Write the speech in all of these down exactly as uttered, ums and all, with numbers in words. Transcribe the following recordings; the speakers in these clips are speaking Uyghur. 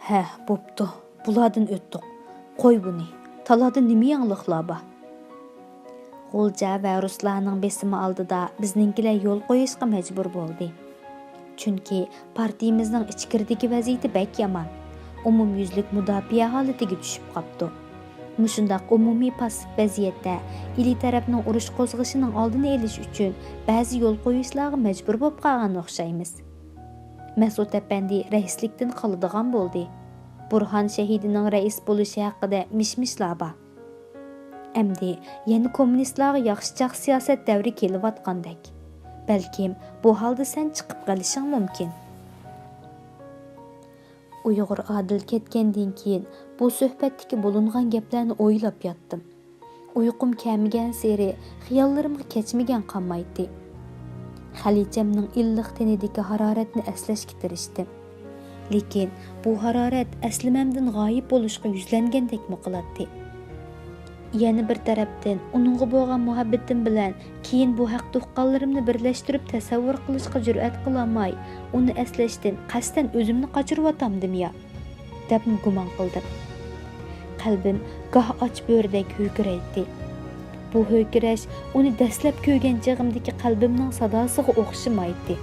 ھە، بوپتۇ، بۇلاردىن ئۆتتۇق. قوي بۇنى، تالادا نېمە يېڭىلىقلار بار؟ غۇلجا ۋە رۇسلارنىڭ بېسىمى ئالدىدا بىزنىڭكىلەر يول قويۇشقا مەجبۇر بولدى. چۈنكى پارتىيىمىزنىڭ ئىچكىرىدىكى ۋەزىيىتى بەك يامان. ئومۇميۈزلۈك مۇداپىئە ھالىتىگە چۈشۈپ قاپتۇ. مۇشۇنداق ئومۇمىي پاسسىپ ۋەزىيەتتە ئىلى تەرەپنىڭ ئۇرۇش قوزغىشىنىڭ ئالدىنى ئېلىش ئۈچۈن بەزى يول قويۇشلارغا مەجبۇر بولۇپ قالغان ئوخشايمىز. مەسئۇد ئەپەندى رەئىسلىكتىن قالىدىغان بولدى. بۇرھان شەھىدىنىڭ رەئىس بولۇشى ھەققىدە مىش-مىشلار بار. ئەمدى يەنە كوممۇنىستلارغا ياخشىچاق سىياسەت دەۋرى كېلىۋاتقاندەك. بەلكىم بۇ ھالدا سەن چىقىپ قېلىشىڭ مۇمكىن. ئۇيغۇر ئادىل كەتكەندىن كېيىن بۇ سۆھبەتتىكى بولۇنغان گەپلەرنى ئويلاپ ياتتىم. ئۇيقۇم كەمىگەنسېرى خىياللىرىمغا كەچمىگەن قالمايتتى. خەلىچەمنىڭ ئىللىق تېنىدىكى ھارارەتنى ئەسلەشكە تىرىشتىم. لېكىن بۇ ھارارەت ئەسلىمەمدىن غايىب بولۇشقا يۈزلەنگەندەكمۇ قىلاتتى. يەنە بىر تەرەپتىن، ئۇنىڭغا بولغان مۇھەببىتىم بىلەن كېيىن بۇ ھەقتە ئۇققانلىرىمنى بىرلەشتۈرۈپ تەسەۋۋۇر قىلىشقا جۈرئەت قىلالماي، ئۇنى ئەسلەشتىن قەستەن ئۆزۈمنى قاچۇرۇۋاتامدىم يا؟ دەپمۇ گۇمان قىلدىم. قەلبىم گاھ ئاچ بۆرىدەك ھۆركىرەيتتى. بۇ ھۆركىرەش ئۇنى دەسلەپ كۆرگەن چېغىمدىكى قەلبىمنىڭ ساداسىغا ئوخشىمايتتى.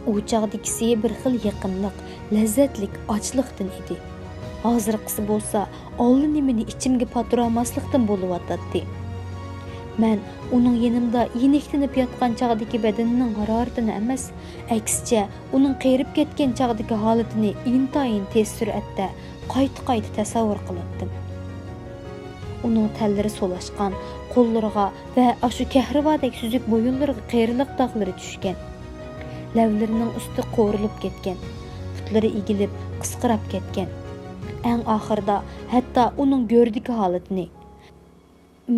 ئۇ چاغدىكىسى بىر خىل يېقىملىق، لەززەتلىك ئاچلىقتىن ئىدى. ھازىرقىسى بولسا ئاللىنېمىنى ئىچىمگە پاتۇرالماسلىقتىن بولۇۋاتاتتى. مەن ئۇنىڭ يېنىمدا يېنىكتىنىپ ياتقان چاغدىكى بەدىنىنىڭ ھارارىتىنى ئەمەس، ئەكسىچە، ئۇنىڭ قېرىپ كەتكەن چاغدىكى ھالىتىنى ئىنتايىن تېز سۈرئەتتە قايتا-قايتا تەسەۋۋۇر قىلاتتىم. ئۇنىڭ تەنلىرى سولاشقان، قوللىرىغا ۋە ئاشۇ كەھرىۋادەك سۈزۈك مويۇنلىرىغا قېرىلىق داغلىرى چۈشكەن. لەۋلىرىنىڭ ئۈستى قورۇلۇپ كەتكەن، پۇتلىرى ئېگىلىپ، قىسقىراپ كەتكەن. ئەڭ ئاخىرىدا ھەتتا ئۇنىڭ گۆردىكى ھالىتىنى،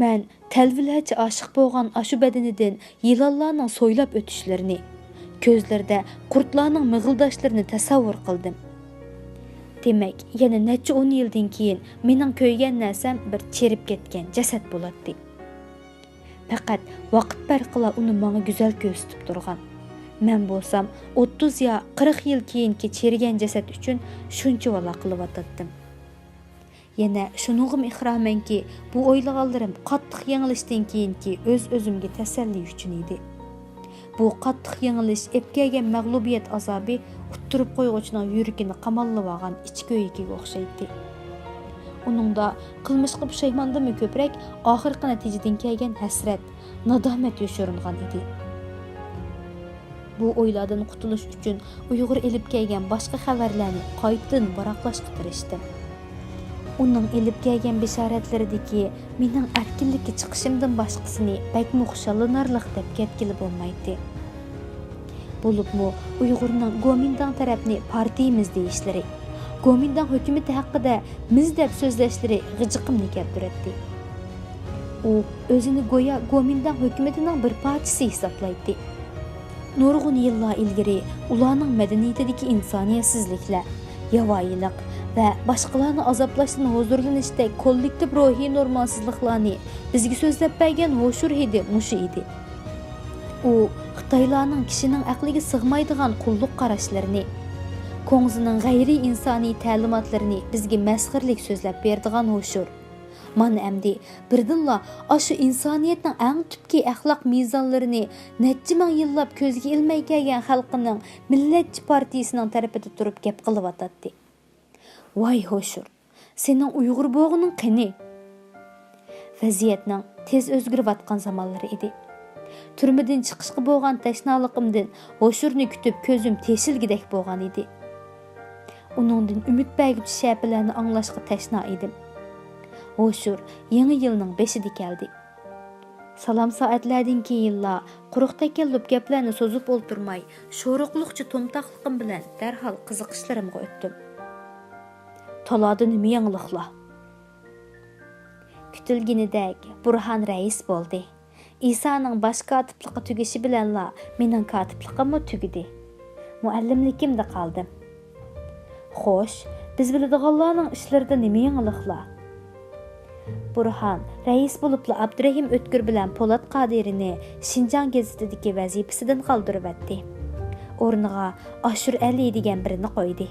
مەن تەلۋىلەرچە ئاشىق بولغان ئاشۇ بەدىنىدىن يىلانلارنىڭ سويلاپ ئۆتۈشلىرىنى، كۆزلىرىدە قۇرتلارنىڭ مىغىلداشلىرىنى تەسەۋۋۇر قىلدىم. دېمەك، يەنە نەچچە ئون يىلدىن كېيىن مېنىڭ كۆرگەن نەرسەم بىر چىرىپ كەتكەن جەسەت بولاتتى. پەقەت ۋاقىت پەرقىلا ئۇنى ماڭا گۈزەل كۆرسىتىپ تۇرغان. مەن بولسام ئوتتۇز يا قىرىق يىل كېيىنكى چىرىگەن جەسەت ئۈچۈن شۇنچىۋالا قىلىۋاتاتتىم. يەنە شۇنىڭغىمۇ ئىقرارمەنكى، بۇ ئويلىغانلىرىم قاتتىق يېڭىلىشتىن كېيىنكى ئۆز-ئۆزۈمگە تەسەللى ئۈچۈن ئىدى. بۇ قاتتىق يېڭىلىش ئېلىپ كەلگەن مەغلۇبىيەت ئازابى ئۇتتۇرۇپ قويغۇچىنىڭ يۈرىكىنى قاماللىۋالغان ئىچ كۆيۈكىگە ئوخشايتتى. ئۇنىڭدا قىلمىشقا پۇشايماندىنمۇ كۆپرەك ئاخىرقى نەتىجىدىن كەلگەن ھەسرەت، نادامەت يوشۇرۇنغان ئىدى. بۇ ئويلاردىن قۇتۇلۇش ئۈچۈن ئۇيغۇر ئېلىپ كەلگەن باشقا خەۋەرلەرنى قايتىدىن ۋاراقلاشقا تىرىشتىم. ئۇنىڭ ئېلىپ كەلگەن بېشارەتلىرىدىكى مېنىڭ ئەركىنلىككە چىقىشىمدىن باشقىسىنى بەكمۇ خۇشاللىنارلىق دەپ كەتكىلى بولمايتتى. بولۇپمۇ ئۇيغۇرنىڭ گومىنداڭ تەرەپنى پارتىيىمىز دېيىشلىرى، گومىنداڭ ھۆكۈمىتى ھەققىدە مىز دەپ سۆزلەشلىرى غىجىقىمنى كەلتۈرەتتى. ئۇ ئۆزىنى گويا گومىنداڭ ھۆكۈمىتىنىڭ بىر پارچىسى ھېسابلايتتى. نۇرغۇن يىللار ئىلگىرى ئۇلارنىڭ مەدەنىيىتىدىكى ئىنسانىيەتسىزلىكلەر، ياۋايىلىق ۋە باشقىلارنى ئازابلاشتىن ھۇزۇرلىنىشتەك كوللېكتىپ روھىي نورمالسىزلىقلارنى بىزگە سۆزلەپ بەرگەن ھوشۇر ھىدى مۇشۇ ئىدى. ئۇ خىتايلارنىڭ كىشىنىڭ ئەقلىگە سىغمايدىغان قۇللۇق قاراشلىرىنى، كۇڭزىنىڭ غەيرىي ئىنسانىي تەلىماتلىرىنى بىزگە مەسخىرىلىك سۆزلەپ بېرىدىغان ھوشۇر. مانا ئەمدى بىردىنلا ئاشۇ ئىنسانىيەتنىڭ ئەڭ تۈپكى ئەخلاق مىزانلىرىنى نەچچە مىڭ يىللاپ كۆزگە ئىلمەي كەلگەن خەلقىنىڭ مىللەتچى پارتىيىسىنىڭ تەرىپىدە تۇرۇپ گەپ قىلىۋاتاتتى. ۋاي ھوشۇر، سېنىڭ ئۇيغۇر بولغىنىڭ قېنى؟ ۋەزىيەتنىڭ تېز ئۆزگىرىۋاتقان زامانلىرى ئىدى. تۈرمىدىن چىقىشقا بولغان تەشنالىقىمدىن ھوشۇرنى كۈتۈپ كۆزۈم تېشىلگۈدەك بولغان ئىدى. ئۇنىڭدىن ئۈمىد بەرگۈچى شەپىلەرنى ئاڭلاشقا تەشنا ئىدىم. ھوشۇر يېڭى يىلنىڭ بېشىدا كەلدى. سالام سائەتلەردىن كېيىنلا قۇرۇق تەكەللۇپ گەپلەرنى سوزۇپ ئولتۇرماي، شورۇقلۇقچە تومتاقلىقىم بىلەن دەرھال قىزىقىشلىرىمغا ئۆتتۈم. تالادا نېمە يېڭىلىقلار؟ كۈتۈلگىنىدەك بۇرھان رەئىس بولدى. ئىسانىڭ باش كاتىپلىقى تۈگىشى بىلەنلا مېنىڭ كاتىپلىقىممۇ تۈگىدى. مۇئەللىملىكىمدە قالدىم. خوش، بىز بىلىدىغانلارنىڭ ئىشلىرىدا نېمە يېڭىلىقلار؟ بۇرھان رەئىس بولۇپلا ئابدۇرېھىم ئۆتكۈر بىلەن پولات قادىرىنى شىنجاڭ گېزىتىدىكى ۋەزىپىسىدىن قالدۇرۇۋەتتى. ئورنىغا ئاشۇر ئەلى دېگەن بىرىنى قويدى.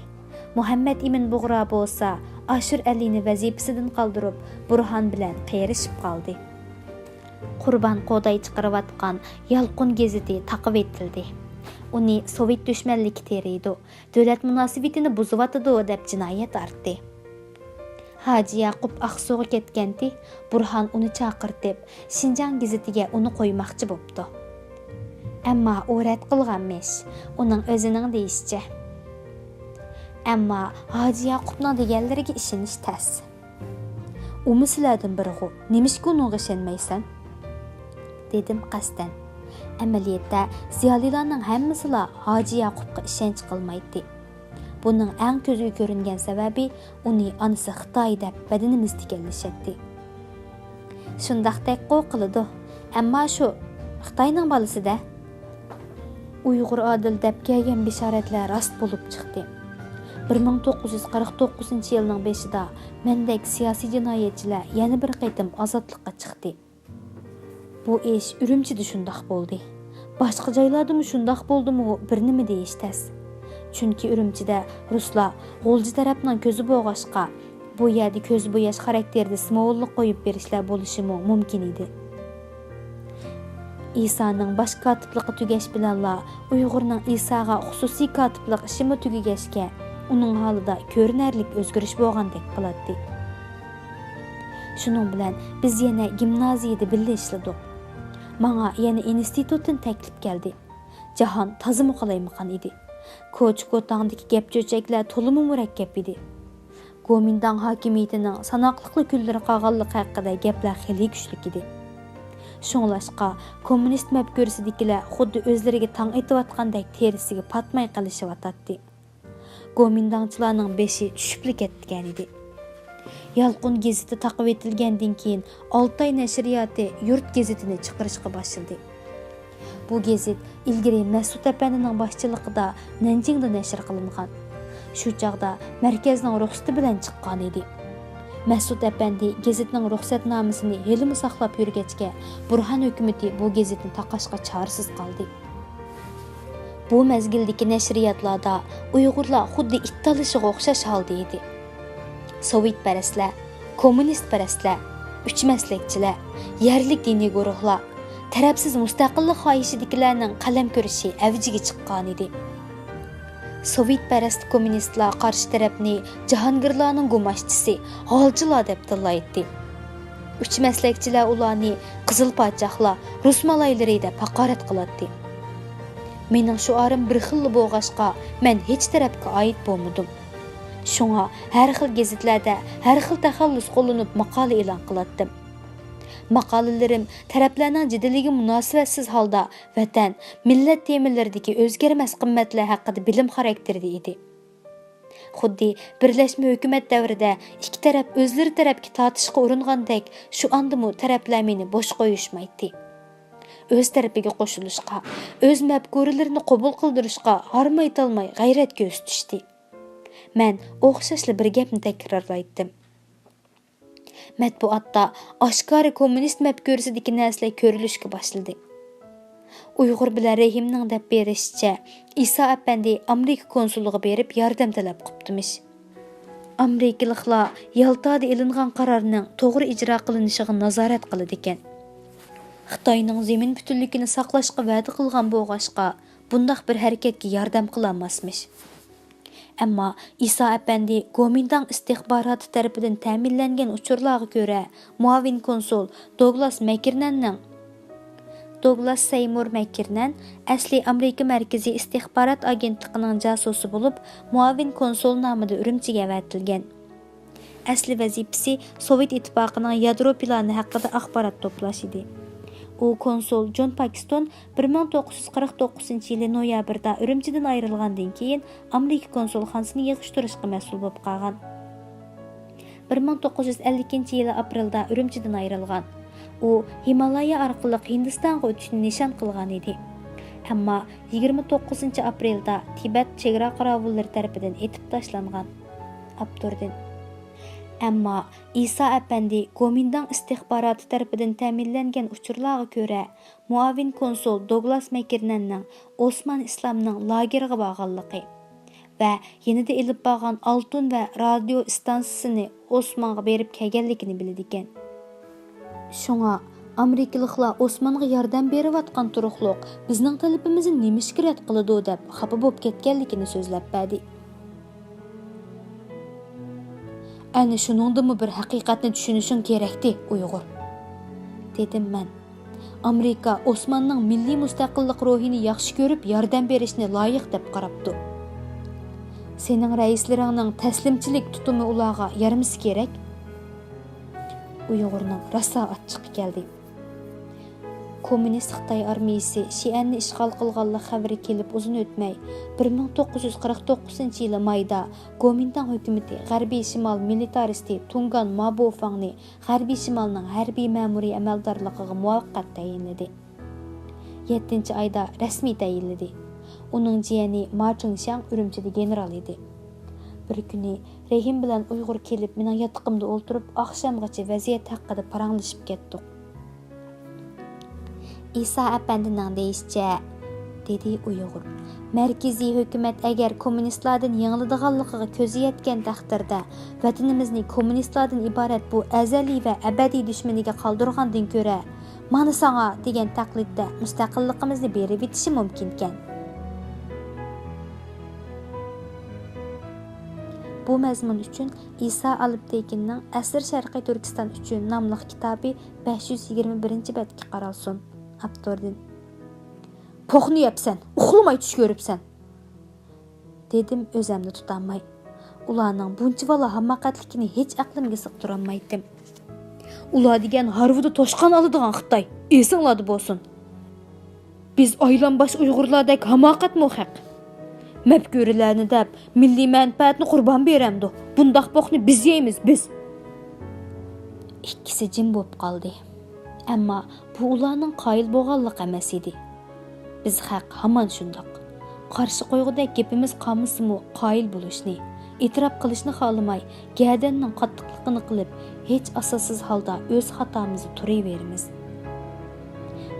مۇھەممەت ئىمىن بۇغرا بولسا ئاشۇر ئەلىنى ۋەزىپىسىدىن قالدۇرۇپ، بۇرھان بىلەن قېرىشىپ قالدى. قۇربان قوداي چىقىرىۋاتقان يالقۇن گېزىتى تاقىۋېتىلدى. ئۇنى سوۋېت دۈشمەنلىكى تېرىيدۇ، دۆلەت مۇناسىۋىتىنى بۇزۇۋاتىدۇ دەپ جىنايەت ئارتتى. ھاجى ياقۇپ ئاقسۇغا كەتكەنتى، بۇرھان ئۇنى چاقىرتىپ، شىنجاڭ گېزىتىگە ئۇنى قويماقچى بوپتۇ. ئەمما ئۇ رەت قىلغانمىش، ئۇنىڭ ئۆزىنىڭ دېيىشىچە. ئەمما ھاجى ياقۇپنىڭ دېگەنلىرىگە ئىشىنىش تەس. ئۇمۇ سىلەردىن بىرىغۇ، نېمىشقا ئۇنىڭغا ئىشەنمەيسەن؟ دېدىم قەستەن. ئەمەلىيەتتە زىيالىيلارنىڭ ھەممىسىلا ھاجى ياقۇپقا ئىشەنچ قىلمايتتى. بۇنىڭ ئەڭ كۆزگە كۆرۈنگەن سەۋەبى، ئۇنى ئانىسى خىتاي دەپ بەدىنىمىزدە تىكەنلىشەتتى. شۇنداقتەكقۇ قىلىدۇ، ئەمما شۇ خىتاينىڭ بالىسى-دە. ئۇيغۇر ئادىل دەپ كەلگەن بېشارەتلەر راست بولۇپ چىقتى. بىر مىڭ توققۇز يۈز قىرىق توققۇزىنچى يىلنىڭ بېشىدا مەندەك سىياسىي جىنايەتچىلەر يەنە بىر قېتىم ئازادلىققا چىقتى. بۇ ئىش ئۈرۈمچىدە شۇنداق بولدى. باشقا جايلاردىمۇ شۇنداق بولدىمۇ، بىر نېمە دېيىش تەس. چۈنكى ئۈرۈمچىدە رۇسلار غۇلجا تەرەپنىڭ كۆزى بولغاچقا، بۇ يەردە كۆز بوياش خاراكتېرىدا سىمۋوللۇق قويۇپ بېرىشلەر بولۇشىمۇ مۇمكىن ئىدى. ئىسانىڭ باش كاتىپلىقى تۈگەش بىلەنلا ئۇيغۇرنىڭ ئىساغا خۇسۇسىي كاتىپلىق ئىشىمۇ تۈگىگەچكە، ئۇنىڭ ھالىدا كۆرۈنەرلىك ئۆزگىرىش بولغاندەك قىلاتتى. شۇنىڭ بىلەن بىز يەنە گىمنازىيىدە بىللە ئىشلىدۇق. ماڭا يەنە ئىنستىتۇتتىن تەكلىپ كەلدى. جاھان تازىمۇ قالايمىقان ئىدى. كوچا-كوتاڭدىكى گەپ-چۆچەكلەر تولىمۇ مۇرەككەپ ئىدى. گومىنداڭ ھاكىمىيىتىنىڭ ساناقلىقلا كۈنلىرى قالغانلىقى ھەققىدە گەپلەر خېلى كۈچلۈك ئىدى. شۇڭلاشقا، كوممۇنىست مەپكۇرىسىدىكىلەر خۇددى ئۆزلىرىگە تاڭ ئېتىۋاتقاندەك تېرىسىگە پاتماي قېلىشىۋاتاتتى. گومىنداڭچىلارنىڭ بېشى چۈشۈپلا كەتكەنىدى. يالقۇن گېزىتى تاقىۋېتىلگەندىن كېيىن، ئالتاي نەشرىياتى يۇرت گېزىتىنى چىقىرىشقا باشلىدى. بۇ گېزىت ئىلگىرى مەسئۇد ئەپەندىنىڭ باشچىلىقىدا نەنجىڭدا نەشر قىلىنغان. شۇ چاغدا مەركەزنىڭ رۇخسىتى بىلەن چىققانىدى. مەسئۇد ئەپەندى گېزىتنىڭ رۇخسەتنامىسىنى ھېلىمۇ ساقلاپ يۈرگەچكە، بۇرھان ھۆكۈمىتى بۇ گېزىتنى تاقاشقا چارىسىز قالدى. بۇ مەزگىلدىكى نەشرىياتلاردا ئۇيغۇرلار خۇددى ئىت تالىشىغا ئوخشاش ھالدا ئىدى. سوۋېتپەرەسلەر، كوممۇنىستپەرەسلەر، ئۈچ مەسلەكچىلەر، يەرلىك دىنىي گۇرۇھلار، تەرەپسىز مۇستەقىللىق خاھىشىدىكىلەرنىڭ قەلەم كۈرىشى ئەۋجىگە چىققانىدى. سوۋېتپەرەس كوممۇنىستلار قارشى تەرەپنى جاھانگىرلارنىڭ گۇماشچىسى، غالچىلار دەپ تىللايتتى. ئۈچ مەسلەكچىلەر ئۇلارنى قىزىل پادىشاھلار، رۇس مالايلىرى دەپ ھاقارەت قىلاتتى. مېنىڭ شوئارىم بىر خىللا بولغاچقا، مەن ھېچ تەرەپكە ئائىت بولمىدىم. شۇڭا ھەر خىل گېزىتلەردە ھەر خىل تەخەللۇس قوللىنىپ ماقالە ئېلان قىلاتتىم. ماقالىلىرىم تەرەپلەرنىڭ جېدىلىگە مۇناسىۋەتسىز ھالدا ۋەتەن، مىللەت تېمىلىرىدىكى ئۆزگەرمەس قىممەتلەر ھەققىدە بىلىم خاراكتېرىدە ئىدى. خۇددى بىرلەشمە ھۆكۈمەت دەۋرىدە ئىككى تەرەپ ئۆزلىرى تەرەپكە تارتىشقا ئۇرۇنغاندەك، شۇ ئاندىمۇ تەرەپلەر مېنى بوش قويۇشمايتتى. ئۆز تەرىپىگە قوشۇلۇشقا، ئۆز مەپكۇرىلىرىنى قوبۇل قىلدۇرۇشقا ھارمايتالماي غەيرەت كۆرسىتىشتى. مەن ئوخشاشلا بىر گەپنى تەكرارلايتتىم. مەتبۇئاتتا ئاشكارا كوممۇنىست مەپكۇرىسىدىكى نەرسىلەر كۆرۈلۈشكە باشلىدى. ئۇيغۇر بىلەن رېھىمنىڭ دەپ بېرىشىچە، ئىسا ئەپەندى ئامېرىكا كونسۇلىغا بېرىپ ياردەم تەلەپ قىپتىمىش. ئامېرىكىلىقلار يالتادا ئېلىنغان قارارنىڭ توغرا ئىجرا قىلىنىشىغا نازارەت قىلىدىكەن. خىتاينىڭ زېمىن پۈتۈنلۈكىنى ساقلاشقا ۋەدە قىلغان بولغاچقا، بۇنداق بىر ھەرىكەتكە ياردەم قىلالماسمىش. ئەمما ئىسا ئەپەندى گومىنداڭ ئىستىخباراتى تەرىپىدىن تەمىنلەنگەن ئۇچۇرلارغا كۆرە، مۇئاۋىن كونسۇل دوگلاس مەككېرنەننىڭ، دوگلاس سەيمۇر مەككېرنەن ئەسلى ئامېرىكا مەركىزىي ئىستىخبارات ئاگېنتلىقىنىڭ جاسۇسى بولۇپ، مۇئاۋىن كونسۇل نامىدا ئۈرۈمچىگە ئەۋەتىلگەن. ئەسلى ۋەزىپىسى سوۋېت ئىتتىپاقىنىڭ يادرو پىلانى ھەققىدە ئاخبارات توپلاش ئىدى. ئۇ كونسۇل جون پاكستون بىر مىڭ توققۇز يۈز قىرىق توققۇزىنچى يىلى نويابىردا ئۈرۈمچىدىن ئايرىلغاندىن كېيىن، ئامېرىكا كونسۇلخانىسىنى يىغىشتۇرۇشقا مەسئۇل بولۇپ قالغان. بىر مىڭ توققۇز يۈز ئەللىكىنچى يىلى ئاپرېلدا ئۈرۈمچىدىن ئايرىلغان. ئۇ ھىمالايا ئارقىلىق ھىندىستانغا ئۆتۈشنى نىشان قىلغان ئىدى. ئەمما يىگىرمە توققۇزىنچى ئاپرېلدا تىبەت چېگرا قاراۋۇللىرى تەرىپىدىن ئېتىپ تاشلانغان. ئاپتوردىن. ئەمما ئىسا ئەپەندى گومىنداڭ ئىستىخباراتى تەرىپىدىن تەمىنلەنگەن ئۇچۇرلارغا كۆرە، مۇئاۋىن كونسۇل دوگلاس مەككېرنەننىڭ ئوسمان ئىسلامنىڭ لاگېرىغا بارغانلىقى، ۋە يېنىدا ئېلىپ بارغان ئالتۇن ۋە رادىيو ئىستانسىسىنى ئوسمانغا بېرىپ كەلگەنلىكىنى بىلىدىكەن. شۇڭا ئامېرىكىلىقلار ئوسمانغا ياردەم بېرىۋاتقان تۇرۇقلۇق بىزنىڭ تەلىپىمىزنى نېمىشقا رەت قىلىدۇ دەپ خاپا بولۇپ كەتكەنلىكىنى سۆزلەپ بەردى. ئەنە شۇنىڭدىمۇ بىر ھەقىقەتنى چۈشىنىشىڭ كېرەكتى، ئۇيغۇر، دېدىم مەن. ئامېرىكا ئوسماننىڭ مىللىي مۇستەقىللىق روھىنى ياخشى كۆرۈپ ياردەم بېرىشنى لايىق دەپ قاراپتۇ. سېنىڭ رەئىسلىرىڭنىڭ تەسلىمچىلىك تۇتۇمى ئۇلارغا يارىمىسا كېرەك. ئۇيغۇرنىڭ راسا ئاچچىقى كەلدى. كوممۇنىست خىتاي ئارمىيىسى شىئەننى ئىشغال قىلغانلىق خەۋىرى كېلىپ ئۇزۇن ئۆتمەي، بىر مىڭ توققۇز يۈز قىرىق توققۇزىنچى يىلى مايدا گومىنداڭ ھۆكۈمىتى غەربىي شىمال مىلىتارىستى تۇڭگان مابوفاڭنى غەربىي شىمالنىڭ ھەربىي مەمۇرىي ئەمەلدارلىقىغا مۇۋەققەت تەيىنلىدى. يەتتىنچى ئايدا رەسمىي تەيىنلىدى. ئۇنىڭ جىيەنى ما چىڭشياڭ ئۈرۈمچىدە گېنېرال ئىدى. بىر كۈنى رېھىم بىلەن ئۇيغۇر كېلىپ مېنىڭ ياتىقىمدا ئولتۇرۇپ، ئاخشامغىچە ۋەزىيەت ھەققىدە پاراڭلىشىپ كەتتۇق. ئىسا ئەپەندىنىڭ دېيىشىچە، دېدى ئۇيغۇر، مەركىزىي ھۆكۈمەت ئەگەر كوممۇنىستلاردىن يېڭىلىدىغانلىقىغا كۆزى يەتكەن تەقدىردە، ۋەتىنىمىزنى كوممۇنىستلاردىن ئىبارەت بۇ ئەزەلىي ۋە ئەبەدىي دۈشمىنىگە قالدۇرغاندىن كۆرە، مانا ساڭا دېگەن تەقلىدتە مۇستەقىللىقىمىزنى بېرىۋېتىشى مۇمكىنكەن. بۇ مەزمۇن ئۈچۈن ئىسا ئالپتېكىننىڭ ئەسىر شەرقىي تۈركىستان ئۈچۈن ناملىق كىتابى بەش يۈز يىگىرمە بىرىنچى بەتكە قارالسۇن. ئاپتوردىن. پوقنى يەپسەن، ئۇخلىماي چۈش كۆرۈپسەن، دېدىم ئۆزۈمنى تۇتالماي. ئۇلارنىڭ بۇنچىۋالا ھاماقەتلىكىنى ھېچ ئەقلىمگە سىغدۇرالمايتتىم. ئۇلار دېگەن ھارۋىدا توشقان ئالىدىغان خىتاي، ئېسىڭلاردا بولسۇن. بىز ئايلانباش ئۇيغۇرلاردەك ھاماقەتمۇ ھەق؟ مەپكۈرىلەرنى دەپ، مىللىي مەنپەئەتنى قۇربان بېرەمدۇ؟ بۇنداق پوقنى بىز يەيمىز، بىز! ئىككىسى جىم بولۇپ قالدى. ئەمما بۇ ئۇلارنىڭ قايىل بولغانلىقى ئەمەس ئىدى. بىز خەق ھامان شۇنداق. قارشى قويغۇدەك گېپىمىز قالمىسىمۇ، قايىل بولۇشنى، ئېتىراپ قىلىشنى خالىماي، گەدەننىڭ قاتتىقلىقىنى قىلىپ، ھېچ ئاساسسىز ھالدا ئۆز خاتامىزدا تۇرۇۋېرىمىز.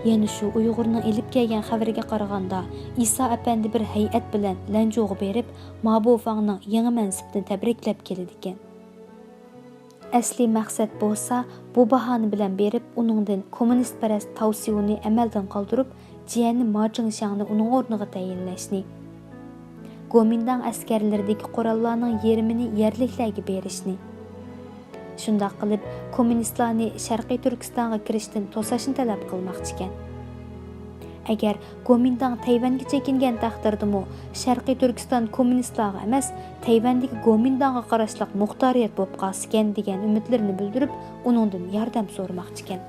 يەنە شۇ ئۇيغۇرنىڭ ئېلىپ كەلگەن خەۋىرىگە قارىغاندا، ئىسا ئەپەندى بىر ھەيئەت بىلەن لەنجۇغا بېرىپ، مابوفاڭنىڭ يېڭى مەنسىپىنى تەبرىكلەپ كېلىدىكەن. ئەسلىي مەقسەت بولسا، بۇ باھانە بىلەن بېرىپ، ئۇنىڭدىن كوممۇنىستپەرەس تاۋسيۇنى ئەمەلدىن قالدۇرۇپ، جيەنى ما چىڭشياڭنى ئۇنىڭ ئورنىغا تەيىنلەشنى، گومىنداڭ ئەسكەرلىرىدىكى قوراللارنىڭ يېرىمىنى يەرلىكلەرگە بېرىشنى، شۇنداق قىلىپ، كوممۇنىستلارنى شەرقىي تۈركىستانغا كىرىشتىن توساشنى تەلەپ قىلماقچىكەن. ئەگەر گومىنداڭ تەيۋەنگە چېكىنگەن تەقدىردىمۇ، شەرقىي تۈركىستان كوممۇنىستلارغا ئەمەس، تەيۋەندىكى گومىنداڭغا قاراشلىق مۇختارىيەت بولۇپ قالسىكەن، دېگەن ئۈمىدلىرىنى بىلدۈرۈپ، ئۇنىڭدىن ياردەم سورىماقچىكەن.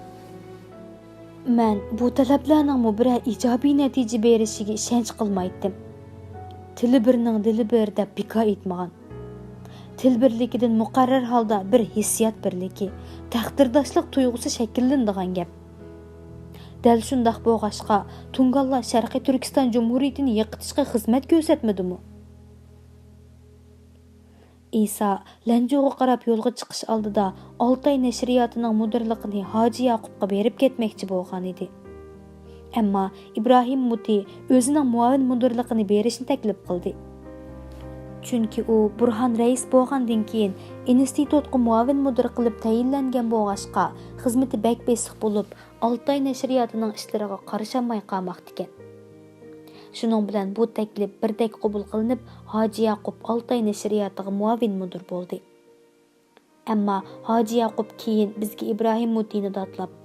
مەن بۇ تەلەپلەرنىڭمۇ بىرەر ئىجابىي نەتىجە بېرىشىگە ئىشەنچ قىلمايتتىم. تىلى بىرنىڭ دىلى بىر دەپ بىكار ئېيتمىغان. تىل بىرلىكىدىن مۇقەررەر ھالدا بىر ھېسسىيات بىرلىكى، تەقدىرداشلىق تۇيغۇسى شەكىللىنىدىغان گەپ. دەل شۇنداق بولغاچقا، تۇڭگانلار شەرقىي تۈركىستان جۇمھۇرىيىتىنى يىقىتىشقا خىزمەت كۆرسەتمىدىمۇ؟ ئىسا لەنجۇغا قاراپ يولغا چىقىش ئالدىدا ئالتاي نەشرىياتىنىڭ مۇدىرلىقىنى ھاجى ياقۇپقا بېرىپ كەتمەكچى بولغانىدى. ئەمما ئىبراھىم مۇتى ئۆزىنىڭ مۇئاۋىن مۇدىرلىقىنى بېرىشنى تەكلىپ قىلدى. چۈنكى ئۇ بۇرھان رەئىس بولغاندىن كېيىن ئىنستىتۇتقا مۇئاۋىن مۇدىر قىلىپ تەيىنلەنگەن بولغاچقا، خىزمىتى بەك بېسىق بولۇپ، ئالتاي نەشرىياتىنىڭ ئىشلىرىغا قارىشالماي قالماقتىكەن. شۇنىڭ بىلەن بۇ تەكلىپ بىردەك قوبۇل قىلىنىپ، ھاجى ياقۇپ ئالتاي نەشرىياتىغا مۇئاۋىن مۇدىر بولدى. ئەمما ھاجى ياقۇپ كېيىن بىزگە ئىبراھىم مۇتىنى داتلاپ،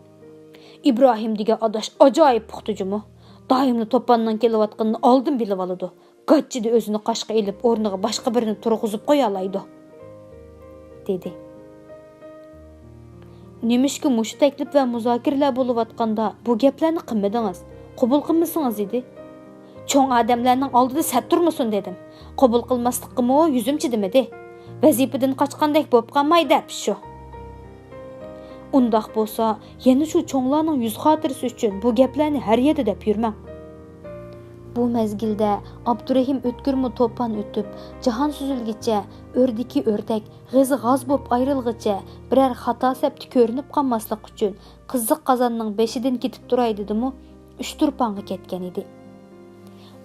ئىبراھىم دېگەن ئاداش ئاجايىپ پۇختا جۇمۇ. دائىملا توپاننىڭ كېلىۋاتقىنىنى ئالدىن بىلىۋالىدۇ. گاچچىدە ئۆزىنى قاشقا ئېلىپ، ئورنىغا باشقا بىرىنى تۇرغۇزۇپ قويالايدۇ، دېدى. نېمىشقا مۇشۇ تەكلىپ ۋە مۇزاكىرىلەر بولۇۋاتقاندا بۇ گەپلەرنى قىلمىدىڭىز؟ قوبۇل قىلمىسىڭىز ئىدى. چوڭ ئادەملەرنىڭ ئالدىدا سەت تۇرمىسۇن دېدىم. قوبۇل قىلماسلىققىمۇ يۈزۈم چىدىمىدى. ۋەزىپىدىن قاچقاندەك بولۇپ قالماي دەپ شۇ. ئۇنداق بولسا، يەنە شۇ چوڭلارنىڭ يۈز خاتىرىسى ئۈچۈن بۇ گەپلەرنى ھەر يەردە دەپ يۈرمەڭ. بۇ مەزگىلدە ئابدۇرېھىم ئۆتكۈرمۇ توپان ئۆتۈپ، جاھان سۈزۈلگىچە، ئۆردىكى ئۆردەك، غېزى غاز بولۇپ ئايرىلغىچە، بىرەر خاتا سەپتە كۆرۈنۈپ قالماسلىق ئۈچۈن، قىزىق قازاننىڭ بېشىدىن كېتىپ تۇراي دېدىمۇ، ئۇچتۇرپانغا كەتكەن ئىدى.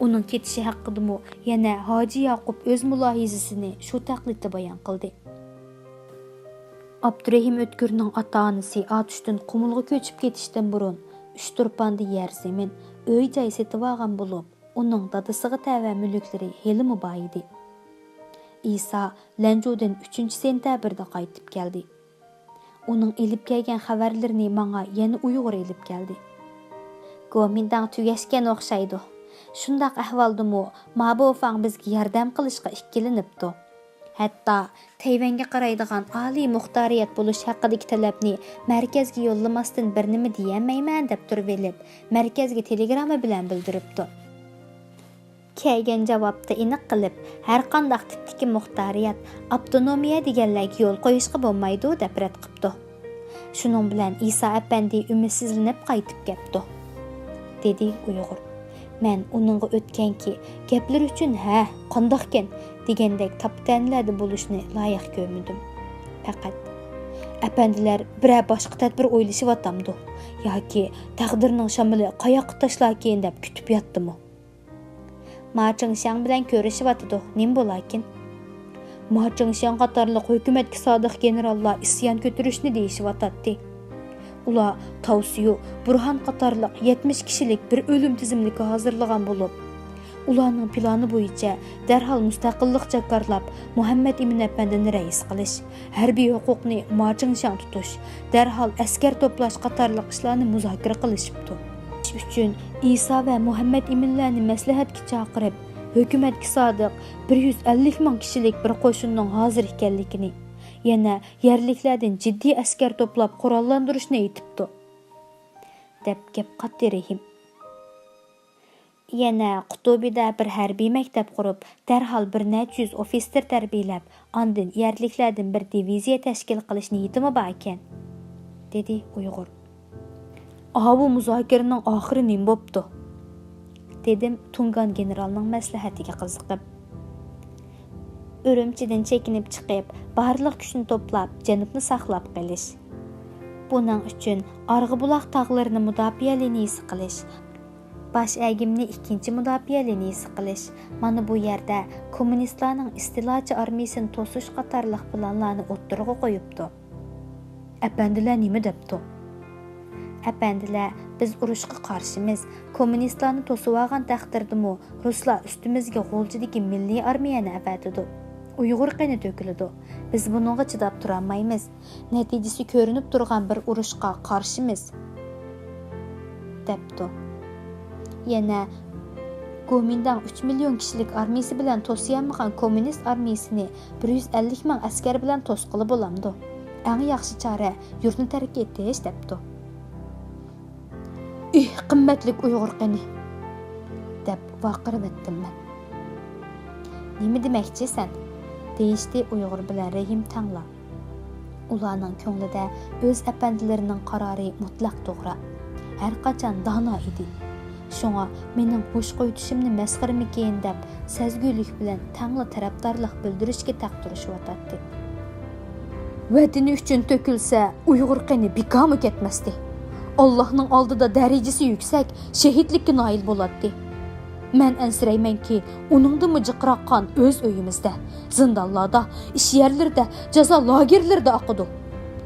ئۇنىڭ كېتىشى ھەققىدىمۇ يەنە ھاجى ياقۇپ ئۆز مۇلاھىزىسىنى شۇ تەقلىدتە بايان قىلدى. ئابدۇرېھىم ئۆتكۈرنىڭ ئاتا-ئانىسى ئاتۇشتىن قۇمۇلغا كۆچۈپ كېتىشتىن بۇرۇن، ئۈچ تۇرپاندا يەر زېمىن، ئۆي-جاي سېتىۋالغان بولۇپ، ئۇنىڭ دادىسىغا تەۋە مۈلۈكلىرى ھېلىمۇ بار ئىدى. ئىسا لەنجۇدىن ئۈچىنچى سېنتەبىردە قايتىپ كەلدى. ئۇنىڭ ئېلىپ كەلگەن خەۋەرلىرىنى ماڭا يەنە ئۇيغۇر ئېلىپ كەلدى. گومىنداڭ تۈگەشكەن ئوخشايدۇ. شۇنداق ئەھۋالدىمۇ مابوفاڭ بىزگە ياردەم قىلىشقا ئىككىلىنىپتۇ. ھەتتا تەيۋەنگە قارايدىغان ئالىي مۇختارىيەت بولۇش ھەققىدىكى تەلەپنى مەركەزگە يوللىماستىن بىر نېمە دېيەلمەيمەن دەپ تۇرۇۋېلىپ، مەركەزگە تېلېگرامما بىلەن بىلدۈرۈپتۇ. كەلگەن جاۋابتا ئېنىق قىلىپ، ھەرقانداق تىپتىكى مۇختارىيەت ئاپتونومىيە دېگەنلەرگە يول قويۇشقا بولمايدۇ، دەپ رەت قىپتۇ. شۇنىڭ بىلەن ئىسا ئەپەندى ئۈمىدسىزلىنىپ قايتىپ كەپتۇ، دېدى ئۇيغۇر. مەن ئۇنىڭغا ئۆتكەنكى گەپلىرى ئۈچۈن ھە، قانداقكەن دېگەندەك تاپا-تەنىلەردە بولۇشنى لايىق كۆرمىدىم. پەقەت، ئەپەندىلەر بىرەر باشقا تەدبىر ئويلىشىۋاتامدۇ ياكى تەقدىرنىڭ شامىلى قاياققا تاشلاركىن دەپ كۈتۈپ ياتتىمۇ؟ ما چىڭشياڭ بىلەن كۆرۈشۈۋاتىدۇ، نېمە بولاكىن؟ ما چىڭشياڭ قاتارلىق ھۆكۈمەتكە سادىق گېنېراللار ئىسيان كۆتۈرۈشنى دېيىشىۋاتاتتى. ئۇلار تاۋسيۇ، بۇرھان قاتارلىق يەتمىش كىشىلىك بىر ئۆلۈم تىزىملىكى ھازىرلىغان بولۇپ، ئۇلارنىڭ پىلانى بويىچە دەرھال مۇستەقىللىق جاكارلاپ، مۇھەممەد ئىمىن ئەپەندىنى رەئىس قىلىش، ھەربىي ھوقۇقنى ما چىڭشياڭ تۇتۇش، دەرھال ئەسكەر توپلاش قاتارلىق ئىشلارنى مۇزاكىرە قىلىشىپتۇ. ئىش ئۈچۈن ئىسا ۋە مۇھەممەد ئىمىنلەرنى مەسلىھەتكە چاقىرىپ، ھۆكۈمەتكە سادىق بىر يۈز ئەللىك مىڭ كىشىلىك بىر قوشۇننىڭ ھازىر ئىكەنلىكىنى، يەنە يەرلىكلەردىن جىددىي ئەسكەر توپلاپ قوراللاندۇرۇشنى ئېيتىپتۇ، دەپ گەپ قاتتى رېھىم. يەنە قۇتۇبىدا بىر ھەربىي مەكتەپ قۇرۇپ، دەرھال بىر نەچچە يۈز ئوفىتسېر تەربىيەلەپ، ئاندىن يەرلىكلەردىن بىر دىۋىزىيە تەشكىل قىلىش نىيىتىمۇ باركەن، دېدى ئۇيغۇر. ئاۋۇ مۇزاكىرىنىڭ ئاخىرى نېمە بوپتۇ؟ دېدىم تۇڭگان گېنېرالنىڭ مەسلىھەتىگە قىزىقىپ. ئۈرۈمچىدىن چېكىنىپ چىقىپ، بارلىق كۈچنى توپلاپ، جەنۇبنى ساقلاپ قېلىش. بۇنىڭ ئۈچۈن ئارغىبۇلاق تاغلىرىنى مۇداپىئە لىنىيىسى قىلىش، باش ئەگىمنى ئىككىنچى مۇداپىئە لىنىيىسى قىلىش، مانا بۇ يەردە كوممۇنىستلارنىڭ ئىستىلاچى ئارمىيىسىنى توسۇش قاتارلىق پىلانلارنى ئوتتۇرىغا قويۇپتۇ. ئەپەندىلەر نېمە دەپتۇ؟ ئەپەندىلەر، بىز ئۇرۇشقا قارشىمىز. كوممۇنىستلارنى توسۇۋالغان تەقدىردىمۇ، رۇسلار ئۈستىمىزگە غۇلجىدىكى مىللىي ئارمىيەنى ئەۋەتىدۇ. ئۇيغۇر قېنى تۆكۈلىدۇ. بىز بۇنىڭغا چىداپ تۇرالمايمىز. نەتىجىسى كۆرۈنۈپ تۇرغان بىر ئۇرۇشقا قارشىمىز، دەپتۇ. يەنە، گومىنداڭ ئۈچ مىليون كىشىلىك ئارمىيىسى بىلەن توسۇيالمىغان كوممۇنىست ئارمىيىسىنى بىر يۈز ئەللىك مىڭ ئەسكەر بىلەن توسقىلى بولامدۇ؟ ئەڭ ياخشى چارە يۇرتنى تەرك ئېتىش، دەپتۇ. ئىھ، قىممەتلىك ئۇيغۇر قېنى! دەپ ۋارقىرىۋەتتىم مەن. نېمە دېمەكچى سەن؟ دېيىشتى ئۇيغۇر بىلەن رېھىم تەڭلا. ئۇلارنىڭ كۆڭلىدە ئۆز ئەپەندىلىرىنىڭ قارارى مۇتلەق توغرا، ھەرقاچان دانا ئىدى. شۇڭا مېنىڭ ھوش قويۇتۇشۇمنى مەسخىرىمىكىن دەپ، سەزگۈلۈك بىلەن تەڭلا تەرەپدارلىق بىلدۈرۈشكە تەق تۇرۇشۇۋاتاتتى. ۋەتىنى ئۈچۈن تۆكۈلسە، ئۇيغۇر قېنى بىكارمۇ كەتمەستى. ئاللاھنىڭ ئالدىدا دەرىجىسى يۈكسەك، شېھىتلىككە نائىل بولاتتى. مەن ئەنسىرەيمەنكى، ئۇنىڭدىنمۇ جىقراق قان ئۆز ئۆيىمىزدە، زىندانلاردا، ئىش يەرلىرىدە، جازا لاگېرلىرىدا ئاقىدۇ.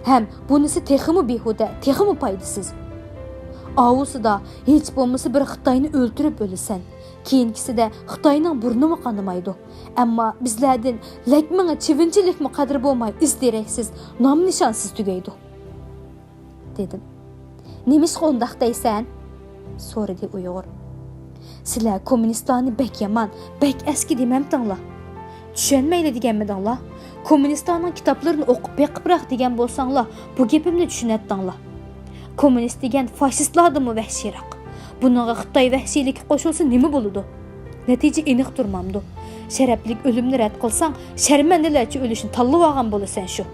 ھەم بۇنىسى تېخىمۇ بىھۇدە، تېخىمۇ پايدىسىز. ئاۋۇسىدا ھېچ بولمىسا بىر خىتاينى ئۆلتۈرۈپ ئۆلىسەن. كېيىنكىسىدە خىتاينىڭ بۇرنىمۇ قانىمايدۇ. ئەمما بىزلەردىن لەك مېڭە چىۋىنچىلىكمۇ قەدرى بولماي، ئىز دېرەكسىز، نام نىشانسىز تۈگەيدۇ، دېدىم. نېمىشقا ئۇنداق دەيسەن؟ سورىدى ئۇيغۇر. سىلەر كوممۇنىستلارنى بەك يامان، بەك ئەسكى دېمەمتىڭلار؟ چۈشەنمەيلى دېگەنمىدىڭلار؟ كوممۇنىستلارنىڭ كىتابلىرىنى ئوقۇپ بېقىپراق دېگەن بولساڭلار، بۇ گېپىمنى چۈشىنەتتىڭلار. كوممۇنىست دېگەن فاشىستلاردىنمۇ ۋەھشىيراق. بۇنىڭغا خىتاي ۋەھشىيلىكى قوشۇلسا نېمە بولىدۇ؟ نەتىجە ئېنىق تۇرمامدۇ؟ شەرەپلىك ئۆلۈمنى رەت قىلساڭ، شەرمەندىلەرچە ئۆلۈشنى تاللىۋالغان بولىسەن شۇ.